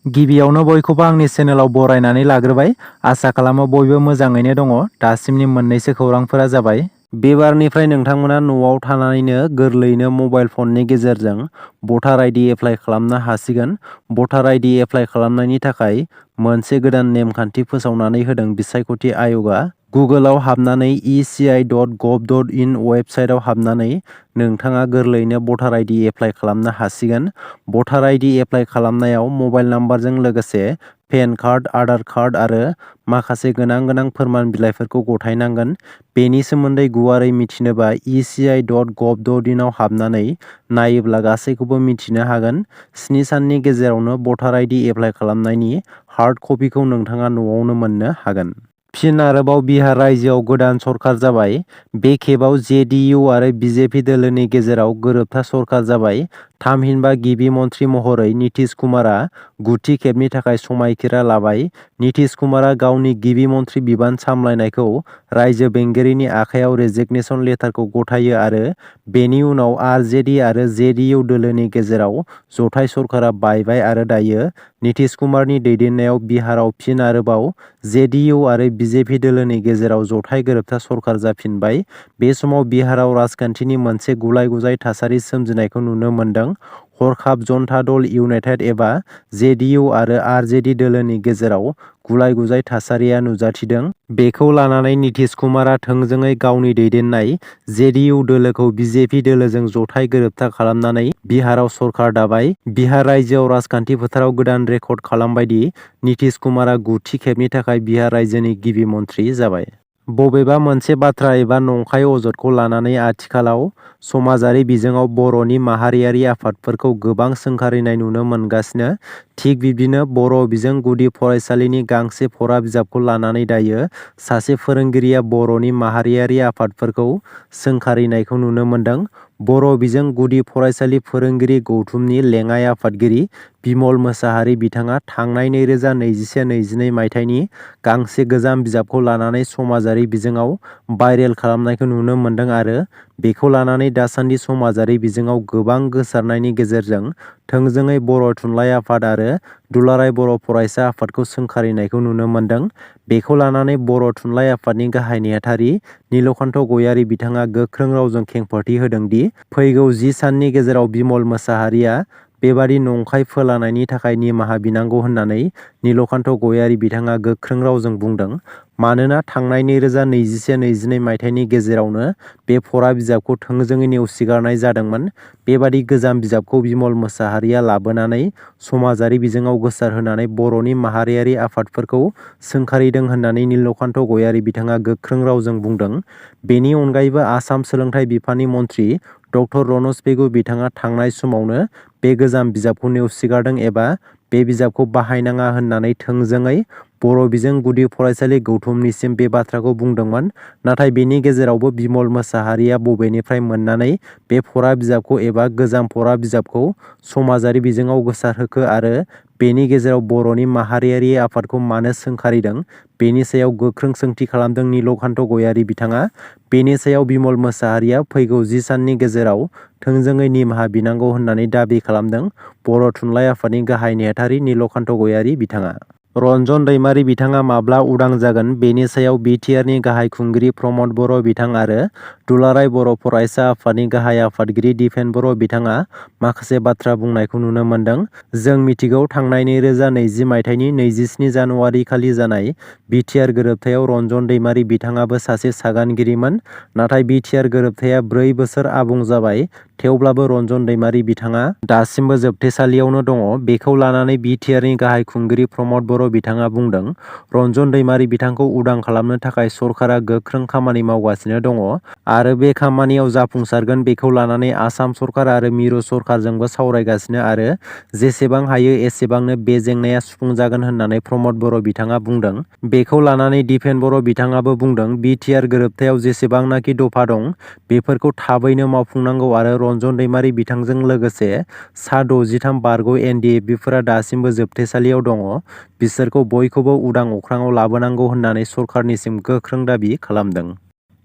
गिबियावनो बयखौबो आंनि चेनेलाव बरायनानै लाग्रोबाय। आसा खालामो बयबो मोजाङैनो दङ। दासिमनि मोननैसो खौरांफोरा जाबाय। बे बारनिफ्राय नोंथांमोना न'आव थानानैनो गोरलैयैनो मबाइल फननि गेजेरजों भटार आइडि एप्लाइ खालामनो हासिगोन। भटार आइडि एप्लाइ खालामनायनि थाखाय मोनसे गोदान नेमखान्थि फोसावनानै होदों बिसायख'थि आय'गआ। गुगोलाव हाबनानै eci.gov.in वेबसाइटआव हाबनानै नोंथाङा गोरलैयैनो भटार आइडि एप्लाइ खालामनो हासिगोन। भटार आइडि एप्लाइ खालामनायाव मबाइल नाम्बारजों लोगोसे पेन कार्ड, आधार कार्ड आरो माखासे गोनां फोरमान बिलाइफोरखौ गथायनांगोन। बेनि सोमोन्दै गुवारै मिथिनोबा eci.gov.in आव हाबनानै नायोब्ला गासैखौबो मिथिनो हागोन। 7 साननि गेजेरावनो भटार आइडि एप्लाइ खालामनायनि हार्ड कपिखौ नोंथाङा न'आवनो मोननो हागोन। फिन आरोबाव बिहार रायजोआव गोदान सरखार जाबाय। बे खेबाव जेडिइउ आरो बिजेपि दोलोनि गेजेराव गोरोबथा सरखार जाबाय। थामहिनबा गिबि मन्थ्रि महरै नितीश कुमारआ 9थि खेबनि थाखाय समायखिरा लाबाय। नितीश कुमारआ गावनि गिबि मन्थ्रि बिबान सामलायनायखौ रायजो बेंगिरिनि आखायाव रेजिगनेसन लेटारखौ गथायो आरो बेनि उनाव आरजेडि आरो जेडिइउ दोलोनि गेजेराव जथाय सरकारा बायबाय आरो दायो नितीश कुमारनि दैदेननायाव बिहाराव फिन आरोबाव जेडिइउ आरो बिजेपि दोलोनि गेजेराव जथाय गोरोबथा सरखार जाफिनबाय। बे समाव बिहाराव राजखान्थिनि मोनसे गुलाय-गुजाय थासारि सोमजिनायखौ नुनो मोन्दों। हरखाब जनता दल इउनाइटेड एबा जेडिइउ आरो आरजेडि दोलोनि गेजेराव गुलाय-गुजाय थासारिया नुजाथिदों। बेखौ लानानै नितीश कुमारआ थोंजोङै गावनि दैदेननाय जेडिइउ दोलोखौ बिजेपि दोलोजों जथाय गोरोबथा खालामनानै बिहाराव सरखार दाबाय। बिहार रायजोआव राजखान्थि फोथाराव गोदान रेकर्ड खालामबायदि नितीश कुमारआ 9थि खेबनि थाखाय बिहार रायजोनि गिबि मन्थ्रि जाबाय। बबेबा मोनसे बाथ्रा एबा नंखाय अजदखौ लानानै आथिखालाव समाजारि बिजोङाव बर'नि माहारियारि आफादफोरखौ गोबां सोंखारिनाय नुनो मोनगासिनो। थिग बिब्दिनो बर' बिजों गुदि फरायसालिनि गांसे फरा बिजाबखौ लानानै दायो सासे फोरोंगिरिया बर'नि माहारियारि आफादफोरखौ सोंखारिनायखौ नुनो मोन्दों। बर' बिजों गुदि फरायसालि फोरोंगिरि गौथुमनि लेङाइ आफादगिरि बिमल मोसाहारि बिथाङा थांनाय 2021-22 मायथाइनि गांसे गोजाम बिजाबखौ लानानै समाजारि बिजोङाव भाइरेल खालामनायखौ नुनो मोन्दों आरो बेखौ लानानै दासान्दि समाजारि बिजोङाव गोबां गोसारनायनि गेजेरजों थोंजोङै बर' थुनलाइ आफाद आरो दुलाराय बर' फरायसा आफादखौ सोंखारिनायखौ नुनो मोन्दों। बेखौ लानानै बर' थुनलाइ आफादनि गाहाय नेहाथारि नीलकण्ठ गयारी बिथाङा गोख्रों रावजों खेंफोरथि होदों दि फैगौ 10 साननि गेजेराव बिमल मोसाहारिया बेबादि नंखाय फोलानायनि थाखाय निमाहा बिनांगौ होननानै नीलकण्ठ गयारी बिथाङा गोख्रों रावजों बुंदों। मानोना थांनाय 2021-22 मायथाइनि गेजेरावनो बे फरा बिजाबखौ थोंजोङै नेवसिगारनाय जादोंमोन। बेबादि गोजाम बिजाबखौ बिमल मोसाहारिया लाबोनानै समाजारि बिजोङाव गोसारहोनानै बर'नि माहारियारि आफादफोरखौ सोंखारिदों होननानै नीलकण्ठ गयारी बिथाङा गोख्रों रावजों बुंदों। बेनि अनगायैबो आसाम सोलोंथाइ बिफाननि मन्थ्रि डक्टर रनज पेगु बिथाङा थांनाय समावनो बे गोजाम बिजाबखौ नेवसिगारदों एबा बे बिजाबखौ बाहायनाङा होननानै थोंजोङै बर' बिजों गुदि फरायसालि गौथुमनिसिम बे बाथ्राखौ बुंदोंमोन। नाथाय बेनि गेजेरावबो बिमल मोसाहारिया बबेनिफ्राय मोननानै बे फरा बिजाबखौ एबा गोजाम फरा बिजाबखौ समाजारि बिजोङाव गोसारहोखो आरो बेनि गेजेराव बर'नि माहारियारि आफादखौ मानो सोंखारिदों बेनि सायाव गोख्रों सोंथि खालामदों नीलकण्ठ गयारी बिथाङा। बेनि सायाव बिमल मोसाहारिया फैगौ 10 साननि गेजेराव थोंजोङै निमाहा बिनांगौ होननानै दाबि खालामदों बर' थुनलाइ आफादनि गाहाय नेहाथारि नीलकण्ठ गयारी बिथाङा। रन्जन दैमारी बिथाङा माब्ला उदां जागोन बेनि सायाव बिटिआरनि गाहाय खुंगिरि प्रमद बर' बिथां आरो दुलाराय बर' फरायसा आफादनि गाहाय आफादगिरि दिपेन बर' बिथाङा माखासे बाथ्रा बुंनायखौ नुनो मोन्दों। जों मिथिगौ थांनाय 2020 मायथाइनि 27 जानुवारि खालि जानाय बिटिआर गोरोबथायाव रन्जन दैमारी बिथाङाबो सासे सागानगिरिमोन। नाथाय बिटिआर गोरोबथाया 4 बोसोर आबुं जाबाय। थेवब्लाबो रन्जन दैमारी बिथाङा दासिमबो जोबथेसालियावनो दङ। बेखौ लानानै बिटिआरनि गाहाय खुंगिरि प्रमद बर' बिथाङा बुंदों रन्जन दैमारी बिथांखौ उदां खालामनो थाखाय सरकारा गोख्रों खामानि मावगासिनो दङ आरो बे खामानियाव जाफुंसारगोन बेखौ लानानै आसाम सरकार आरो मिरु सरकारजोंबो सावरायगासिनो आरो जेसेबां हायो एसेबांनो बे जेंनाया सुफुंजागोन होननानै प्रमद बर' बिथाङा बुंदों। बेखौ लानानै दिपेन बर' बिथाङाबो बुंदों बिटिआर गोरोबथायाव जेसेबांनाखि दफा दं बेफोरखौ थाबैनो मावफुंनांगौ आरो रन्जन दैमारी बिथांजों लोगोसे सा 63 बारग' एनडिएफबिफोरा दासिमबो जोबथेसालियाव दङ। बिसोरखौ बयखौबो उदां अख्राङाव लाबोनांगौ होननानै सरकारनिसिम गोख्रों दाबि खालामदों।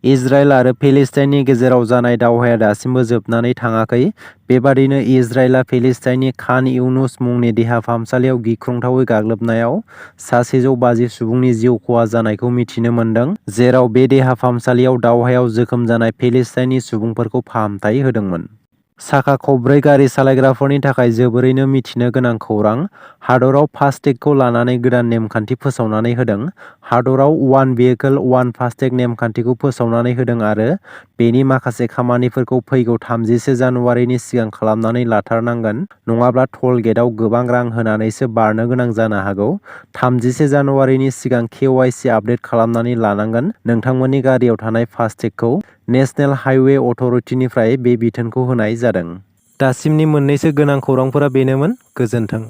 इजराइल आरो पेलेस्टाइननि गेजेराव जानाय दावहाया दासिमबो जोबनानै थाङाखै। बेबादिनो इजराइलआ पेलेस्टाइननि खान इउनुस मुंनि देहा फाहामसालियाव गिख्रंथावै गाग्लोबनायाव सा 150 सुबुंनि जिउ खहा जानायखौ मिथिनो मोन्दों, जेराव बे देहा फाहामसालियाव दावहायाव जोखोम जानाय पेलेस्टाइननि सुबुंफोरखौ फाहामथाय होदोंमोन। साखा खबब्रै गारि सालायग्राफोरनि थाखाय जोबोरैनो मिथिनो गोनां खौरां। हादराव फास्टेगखौ लानानै गोदान नेमखान्थि फोसावनानै होदों। हादराव वान भेहिकल वान फास्टेग नेमखान्थिखौ फोसावनानै होदों आरो बेनि माखासे खामानिफोरखौ फैगौ 30 जानुवारिनि सिगां खालामनानै लाथारनांगोन, नङाब्ला टल गेटआव गोबां रां होनानैसो बारनो गोनां जानो हागौ। 30 जानुवारिनि सिगां KYC आपडेट खालामनानै लानांगोन नोंथांमोननि गारियाव थानाय फास्टेगखौ। नेशनेल हाइवे अथ'रिटिनिफ्राय बे बिथोनखौ होनाय जादों। दासिमनि मोननैसो गोनां खौरांफोरा बेनोमोन। गोजोन्थों।